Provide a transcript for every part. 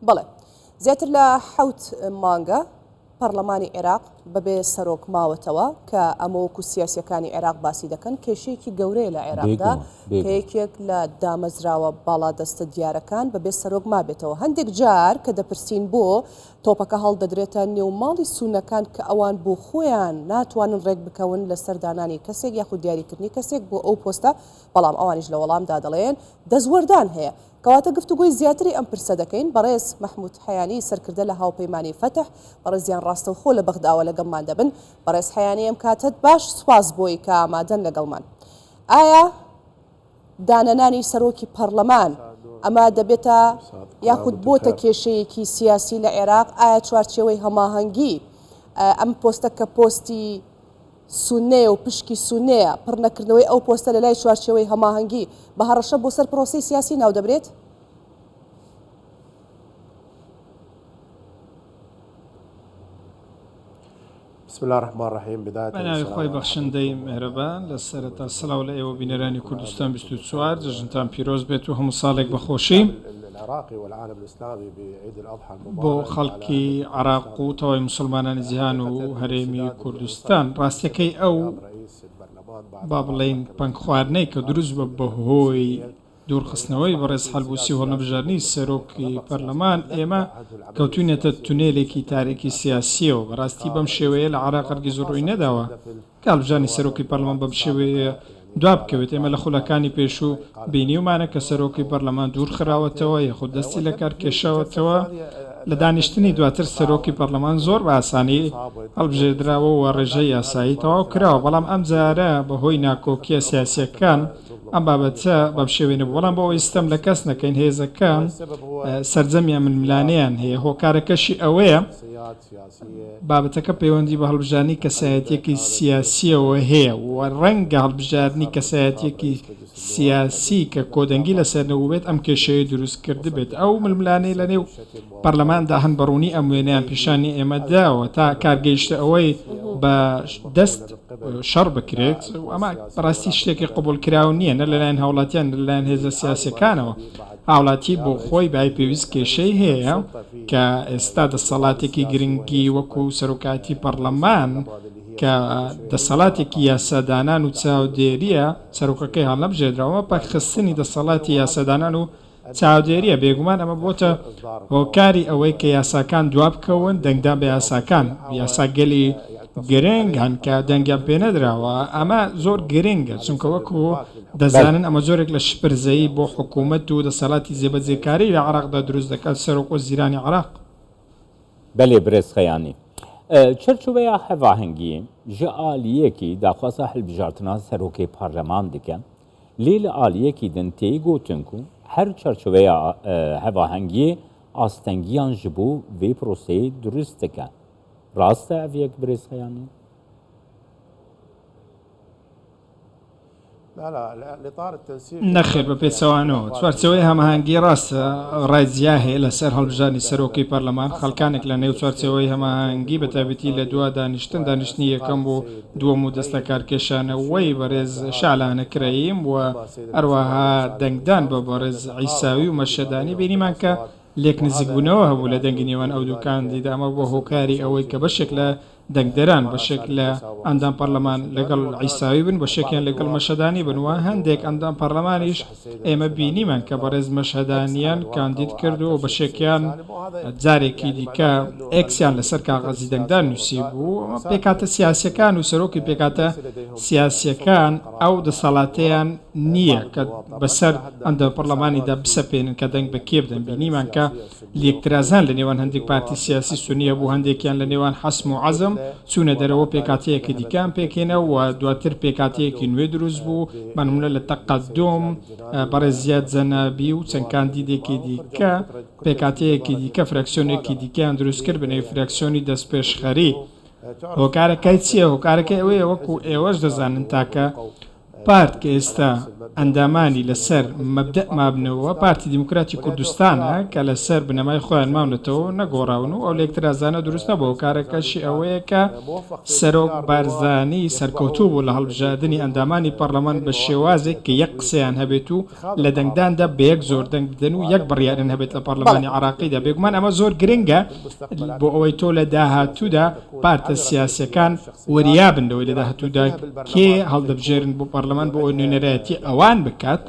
بەڵێ زیاتر لە حەوت مانگە پەڕلەمانی عێراق بەبێ سەرۆک ماوەتەوە کە ئەمە وەکو سیاسیەکانی عێراق باسی دەکەن کێشەیەکی گەورەیە لە عێراقدا کە یەکێک لە دامەزراوە باڵادەستە دیارەکان بەبێ سەرۆک مابێتەوە هەندێک جار کە دەپرسین بۆ تۆپەکە هەڵدەدرێتە نێو ماڵی سونەکان کە ئەوان بۆ خۆیان ناتوانن ڕێک بکەون لەسەر دانانی کەسێک یاخود دیاریکردنی کەسێک بۆ ئەو پۆستە بەڵام ئەوانیش لە وەڵامدا دەڵێن دەستوەردان هەیە کەواتە گفتوگۆی زیاتری ئەم پرسە دەکەین، بەڕێز مەحمود حەیانی سەرکردە لە هاوپەیمانی فەتح، بەڕێزیان ڕاستەوخۆ لە بەغداوە لەگەڵمان دەبن، بەڕێز حەیانی ئەم کاتەت باش، سوپاس بۆی کە ئامادەن لەگەڵمان. ئایا دانەنانی سەرۆکی پەڕلەمان ئەمە دەبێتە یاخود بۆتە کێشەیەکی سیاسی لە عێراق؟ ئایا چوارچێوەی هەماهەنگی ئەم پۆستە کە پۆستی سوننەیە و پشکی سوننەیە، پڕ نەکردنەوەی ئەو پۆستە لە لای چوارچێوەی هەماهەنگی بە هەڕەشە بۆ سەر پرۆسەی سیاسی ناودەبرێت؟ بە ناوی خوای بەخشندەی میهرەبان لە سەرەتا سڵاو لە ئێوە بینەرانی کوردستان 24 جەژنتان پیرۆز بێت و هەموو ساڵێک بە خۆشی. بۆ خەڵکی عێراق و تەواوی موسڵمانانی جیهان و هەرێمی کوردستان. ڕاستیەکەی ئەو با بڵێین پەنگخواردنەی کە دروست بووە بەهۆی دوورخستنەوەی بەڕێز حەلبوسی و هەڵنەبژاردنی سەرۆکی پەرلەمان، ئێمە کەوتوینەتە تونێلێکی تاریکی سیاسییەوە. بەڕاستی بەم شێوەیە لە عێراق هەرگیز ڕووی نەداوە. کە هەڵبژاردنی سەرۆکی پەرلەمان بەم شێوەیە دوابکەوێت، ئێمە لە خولەکانی پێشوو بینیومانە کە سەرۆکی پەرلەمان دوورخراوەتەوە یاخود دەستی لەکار کێشاوەتەوە، لە دانیشتنی دواتر سەرۆکی پەرلەمان زۆر بە ئاسانی هەڵبژێردراوە و ڕێژەی یاسایی تەواو کراوە، بەڵام ئەمجارە بەهۆی ناکۆکییە سیاسییەکان ئەم بابەتە بەم شێوەیە نەبوو، بەڵام بۆ ئەوەی ستەم لە کەس نەکەین هێزەکان سەرجەمیان ململانێیان هەیە، هۆکارەکەشی ئەوەیە بابەتەکە پەیوەندی بە هەڵبژاردنی کەسایەتییەکی سیاسییەوە هەیە و ڕەنگە هەڵبژاردنی کەسایەتییەکی سیاسی کە کۆدەنگی لەسەر نەبووبێت ئەم کێشەیەی دروست کردبێت. ئەو ململانێی لەنێو پەرلەماندا هەن بە ڕوونی ئەم وێنەیان پیشانی ئێمە داوە تا کار گەیشتە ئەوەی بە دەست شەڕ بکرێت و ئەمە بەڕاستی شتێکی قبوڵکراو نییە نە لەلایەن هاوڵاتیان نە لەلایەن هێزە سیاسییەکانەوە. هاوڵاتی بۆ خۆی بای پێویست کێشەی هەیە کە ئێستا دەسەڵاتێکی گرنگی وەکو سەرۆکایەتی پەڕلەمان کە دەسەڵاتێکی یاسادانان و چاودێریە سەرۆکەکەی هەڵنەبژێردراوە ئەمە پەکخستنی دەسەڵاتی یاسادانان و چاودێریە بێگومان ئەمە بۆتە هۆکاری ئەوەی کە یاساکان دوابکەون دەنگدان بە یاساکان یاساگەلی گرنگ هەن کە دەنگیان پێنەدراوە ئەمە زۆر گرنگە چونکە وەکو دەزانن ئەمە جۆرێک لە شپرزەیی بۆ حکوومەت و دەسەڵاتی جێبەجێکاری لە عێراقدا دروست دەکات، سەرۆک وەزیرانی عێراق. بەلێ برێز خەیانی. چەرچۆڤەیا هەڤاهەنگی ژ ئالیەکی داخوازا هەلبژارتنا سەرۆکێ پارلەمان دکە، لێ لە ئالیەکی دن تێی گۆتن کو هەر چەرچۆڤەیا هەڤاهەنگیێ ئاستەنگیان ژ بۆ ڤێ پرۆسەیێ دروست دکە. ڕاستە ئەڤ یەک برێز خەیانی؟ نەخێر بە پێچەوانەوە، چوارچێوەی هەماهەنگی ڕاستە ڕای جیا هەیە لەسەر هەڵبژاردنی سەرۆکی پەرلەمان، خەڵکانێک لە نێو چوارچێوەی هەماهەنگی بە تایبەتی لە دوا دانیشتن، دانیشتنی یەکەم و دووەم و دەستلەکارکێشانەوەی بەڕێز شەعلانە کرەیم و هەروەها دەنگدان بە بەڕێز عیساوی و مەشهەدانی بینیمان کە لێکنزیکبوونەوە هەبوو لە دەنگی نێوان ئەو دوو کاندیدە، ئەمە بووە هۆکاری ئەوەی کە بەشێک لە دەنگدەران، بەشێک لە ئەندام پەرلەمان لەگەڵ عیساوی بن، بەشێکیان لەگەڵ مەشهەدانی بن و هەندێک ئەندام پەرلەمانیش ئێمە بینیمان کە بەڕێز مەشهەدانیان کاندید کرد و بەشێکیان جارێکی دیکە ئێکسیان لەسەر کاغەزی دەنگدان نووسیبوو. پێکهاتە سیاسییەکان و سەرۆکی پێکهاتە سیاسییەکان ئەو دەسەڵاتەیان نییە کە بەسەر ئەندام پەرلەمانیدا بسەپێنن کە دەنگ بە کێ بدەن، بینیمان کە لێکترازان لە نێوان هەندێک پارتی سیاسی سوننی هەبوو، هەندێکیان لە نێوان حەسم و عەزم چوونە دەرەوە پێکهاتەیەکی دیکەیان پێکهێنا و دواتر پێکهاتەیەکی نوێ دروست بوو، بە نموونە لە تەقەدوم بەڕێز زیاد جەنابی و چەند کاندیدێکی دیکە پێکهاتەیەکی دیکە فراکسیۆنێکی دیکەیان دروست کرد بە نێوی فراکسیۆنی دەستپێشخەری. هۆکارەکەی چییە؟ هۆکارەکەی ئەوەیە وەکو ئێوەش دەزانن تاکە. پارت کە ئێستا ئەندامانی لەسەر مەبدەء مابنەوە پارتی دیموکراتی کوردستانە کە لەسەر بنەمای خۆیان ماونەتەوە و نەگۆڕاون و ئەو لێکترازانە دروست نەبووە هۆکارەکەشی ئەوەیە کە سەرۆک بارزانی سەرکەوتوو بوو لە هەڵبژاردنی ئەندامانی پەڕلەمان بە شێوازێک کە یەک قسەیان هەبێت و لە دەنگداندا بە یەک زۆر دەنگ بدەن و یەک بڕیاریان هەبێت لە پەڕلەمانی عێراقیدا بێگومان ئەمە زۆر گرنگە بۆ ئەوەی تۆ لە داهاتوودا پارتە سیاسیەکان وریابن لەوەی لە داهاتوودا کێ هەڵدەبژێرن بۆ پەرلەمان بۆ ئەوەی نوێنەرایەتی ئەوان بکات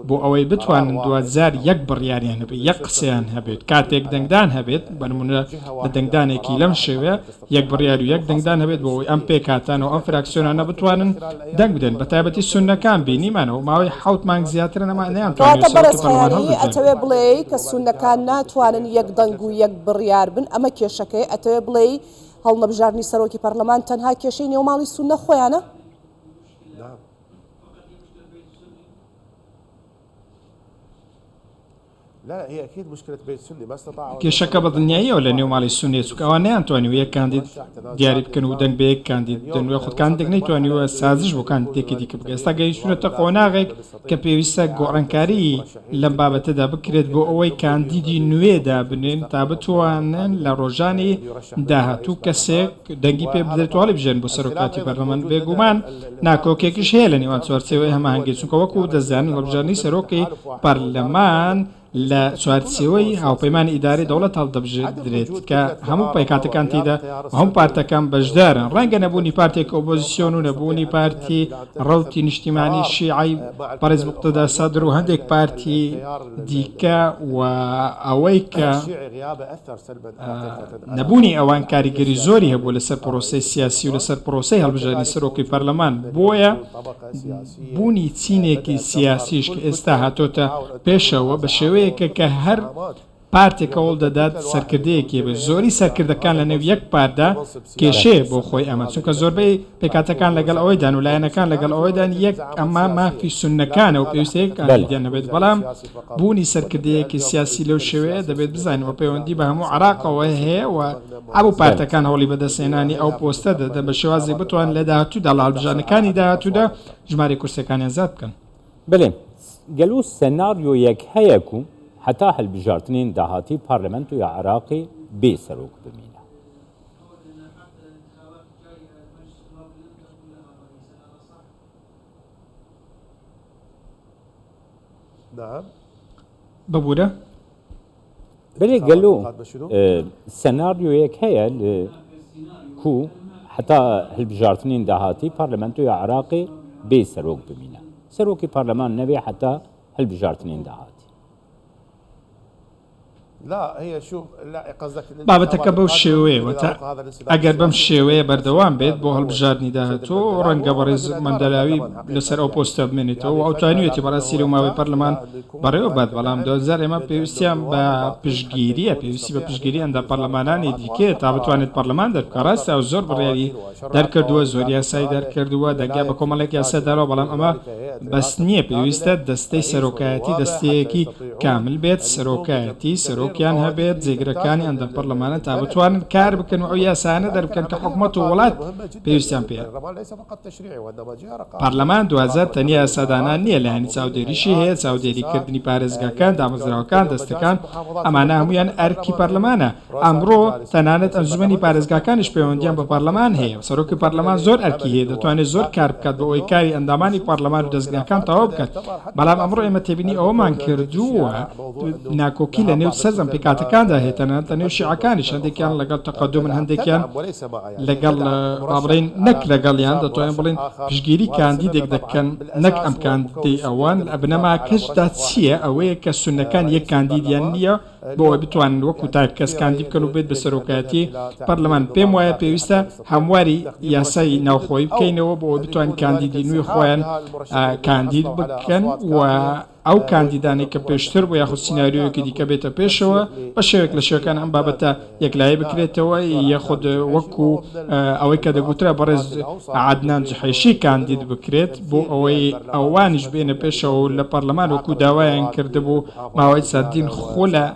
بۆ ئەوەی بتوانن دواجار یەک بڕیاریان هەبێت یەک قسەیان هەبێت کاتێک دەنگدان هەبێت بە نمونە لە دەنگدانێکی لەم شێوەیە یەک بڕیار و یەک دەنگدان هەبێت بۆ ئەوەی ئەم پێکهاتانە و ئەم فراکسیۆنانە بتوانن دەنگ بدەن بە تایبەتی سوننەکان بینیمانەوە ماوەی حەوت مانگ زیاترە نەما نەیانتوانیوە کەواتە سەرۆکی بەڕێز پەرلەمان خەیالی هەڵبژێرن. ئەتەوێ بڵێی کە سوننەکان ناتوانن یەک دەنگ و یەک بڕیار بن ئەمە کێشەکەیە ئەتەوێ بڵێی هەڵنەبژاردنی سەرۆکی پەرلەمان تەنها کێشەی نێو ماڵی سوننە خۆیانە؟ کێشەکە بە دڵنیاییەوە لە نێو ماڵی سوننەیە، چونکە ئەوان نەیانتوانیوە یەک کاندید دیاری بکەن و دەنگ بە یەک کاندید بدەن و یاخود کاندیدێک نەیتوانیوە سازش بۆ کاندیدێکی دیکە بکات، ئێستا گەیشتوونەتە قۆناغێک کە پێویستە گۆڕانکاری لەم بابەتەدا بکرێت بۆ ئەوەی کاندیدی نوێ دابنێن تا بتوانن لە ڕۆژانی داهاتوو کەسێک دەنگی پێ بدرێت و هەڵیبژێرن بۆ سەرۆکایەتی پەرلەمان، بێگومان ناکۆکیەکیش هەیە لە نێوان چوارچێوەی هەماهەنگی چونکە وەکو دەزانن هەڵبژاردنی سەرۆکی پەرلەمان لە چوارچێوەی هاوپەیمانی ئیدارەی دەوڵەت هەڵدەبژێردرێت کە هەموو پێکهاتەکان تێیدا و هەموو پارتەکان بەشدارن، ڕەنگە نەبوونی پارتێکی ئۆپۆزسیۆن و نەبوونی پارتی ڕەوتی نیشتیمانی شیعەی بەڕێز موقتەدا سەدر و هەندێک پارتی دیکە و ئەوەی کە نەبوونی ئەوان کاریگەری زۆری هەبوو لەسەر پرۆسەی سیاسی و لەسەر پرۆسەی هەڵبژاردنی سەرۆکی پەرلەمان، بۆیە بوونی چینێکی سیاسیش کە ئێستا هاتۆتە پێشەوە بە شێوەیەکە کە هەر پارتێک هەوڵ دەدات سەرکردەیەکی هەبێت، زۆری سەرکردەکان لە نێو یەک پارتدا کێشەیە بۆ خۆی ئەمە، چونکە زۆربەی پێکهاتەکان لەگەڵ ئەوەیدان و لایەنەکان لەگەڵ ئەوەیدان یەک ئەمە مافی سوننەکانە و پێویستە یەک کاندیدیان هەبێت، بەڵام بوونی سەرکردەیەکی سیاسی لەو شێوەیە دەبێت بزانین و پەیوەندی بە هەموو عێراقەوە هەیە و هەموو پارتەکان هەوڵی بەدەستهێنانی ئەو پۆستە دەدەن بە شێوازێک بتوانن لە داهاتوودا لە هەڵبژاردنەکانی داهاتوودا ژمارەی کورسیەکانیان زیاد بکەن. بەلێ گەلو سێناریۆیەک هەیە کو هەتا هەلبژارتنێن داهاتی پارلەمەنتۆیا عراقێ بێ سەرۆک بمینە. ببورە. بەلێ گەلو سێناریۆیەک هەیە کو هەتا هەلبژارتنێن داهاتی پارلەمەنتۆیا عراقێ بێ سەرۆک بمینە. سەرۆکی پارلەمان نەبێ هەتا هەلبژارتنێن داهاتی. بابەتەکە بەو شێوەیە واتە ئەگەر بەم شێوەیە بەردەوام بێت بۆ هەڵبژاردنی داهاتوو ڕەنگە بەڕێز مەندەلاوی لەسەر ئەو پۆستە بمێنێتەوە و ئەو توانیویەتی بەڕاستی لەو ماوەی پەرلەمان بەڕێوە بات بەڵام دواجار ئێمە پێویستیان بە پشتگیریە پێویستی بە پشتگیری ئەندام پەرلەمانانی دیکەیە تا بتوانێت پەرلەمان دەربکات ڕاستە ئەو زۆر بڕیاری دەرکردووە زۆر یاسای دەرکردووە دەرگا بە کۆمەڵێک یاسا داوە بەڵام ئەمە بەس نییە پێویستە دەستەی سەرۆکایەتی دەستەیەکی کامل بێت سەرۆکایەتی سەرۆکیان هەبێت جێگرەکانی ئەندام پەرلەمانە تا بتوانن کار بکەن و ئەو یاسایانە دەربکەن کە حکومەت و وڵات پێویستیان پێیە. پەرلەمان دواجار تەنیا یاسادانان نییە لایەنی چاودێریشی هەیە چاودێریکردنی پارێزگاکان دامەزراوەکان دەستەکان ئەمانە هەموویان ئەرکی پەرلەمانە ئەمڕۆ تەنانەت ئەنجومەنی پارێزگاکانیش پەیوەندیان بە پەرلەمان هەیە، سەرۆکی پەرلەمان زۆر ئەرکی هەیە، دەتوانێت زۆر کار بکات بۆ ئەوەی کاری ئەندامانی پەرلەمان و دەزگاکان تەواو بکات، بەڵام ئەمڕۆ ئێمە تێبینی ئەوەمان کردووە ناکۆکی لە نێو سەرجەم پێکهاتەکاندا هەیە، تەنانەت لە نێو شیعەکانیش هەندێکیان لەگەڵ تەقەدومن هەندێکیان لەگەڵ با بڵێین نەک لەگەڵیان دەتوانین بڵێین پشتگیری کاندیدێک دەکەن نەک ئەم کاندیدەی ئەوان، بنەماکەشدا چییە ئەوەیە کە سوننەکان یەک کاندیدیان نییە، بۆ ئەوەی بتوانن وەکو تاک کەس کاندید بکەن و بێت بە سەرۆکایەتی پەرلەمان، پێم وایە پێویستە هەمواری یاسای ناوخۆیی بکەینەوە بۆ ئەوەی بتوانین کاندیدی نوێ خۆیان کاندید بکەن و ئەو کاندیدانەی کە پێشتر بوو یاخود سیناریۆیەکی دیکە بێتە پێشەوە بە شێوەیەک لە شێوەکان ئەم بابەتە یەکلایی بکرێتەوە یاخود وەکو ئەوەی کە دەگوترا بەڕێز عەدنان جحێشی کاندید بکرێت بۆ ئەوەی ئەوانیش بێنە پێشەوە و لە پەرلەمان وەکو داوایان کردبوو ماوەی چەندین خولە.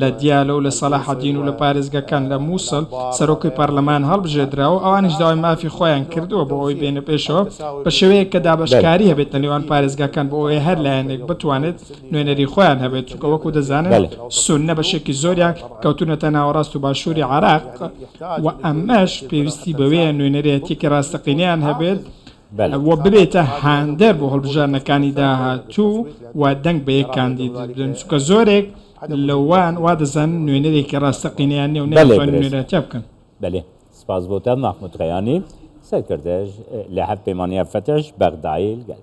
لە دیالە و لە سەلاحەدین و لە پارێزگاکان لە موسڵ سەرۆکی پەرلەمان هەڵبژێردراوە ئەوانیش داوای مافی خۆیان کردووە بۆ ئەوەی بێنە پێشەوە بە شێوەیەک کە دابەشکاری هەبێت لە نێوان پارێزگاکان بۆ ئەوەی هەر لایەنێک بتوانێت نوێنەری خۆیان هەبێت چونکە وەکو دەزانن سوننە بەشێکی زۆریان کەوتونەتە ناوەڕاست و باشووری عێراق و ئەمەش پێویستی بەوەیە نوێنەرایەتیەکی ڕاستەقینەیان هەبێت و ببێتە هاندەر بۆ هەڵبژاردنەکانی داهاتوو و دەنگ بە یەک کاندید بدەن چونکە زۆرێک لەوان وا دەزانن نوێنەرێکی ڕاستەقینەیان نیە و نەیانتوانی نوێنەرایەتیان بکەن. بەلێ سپاس بۆ تە مەحمود خەیانی سەرکردەش لە هەڤپەیمانیا فەتح بەغدایل گەل.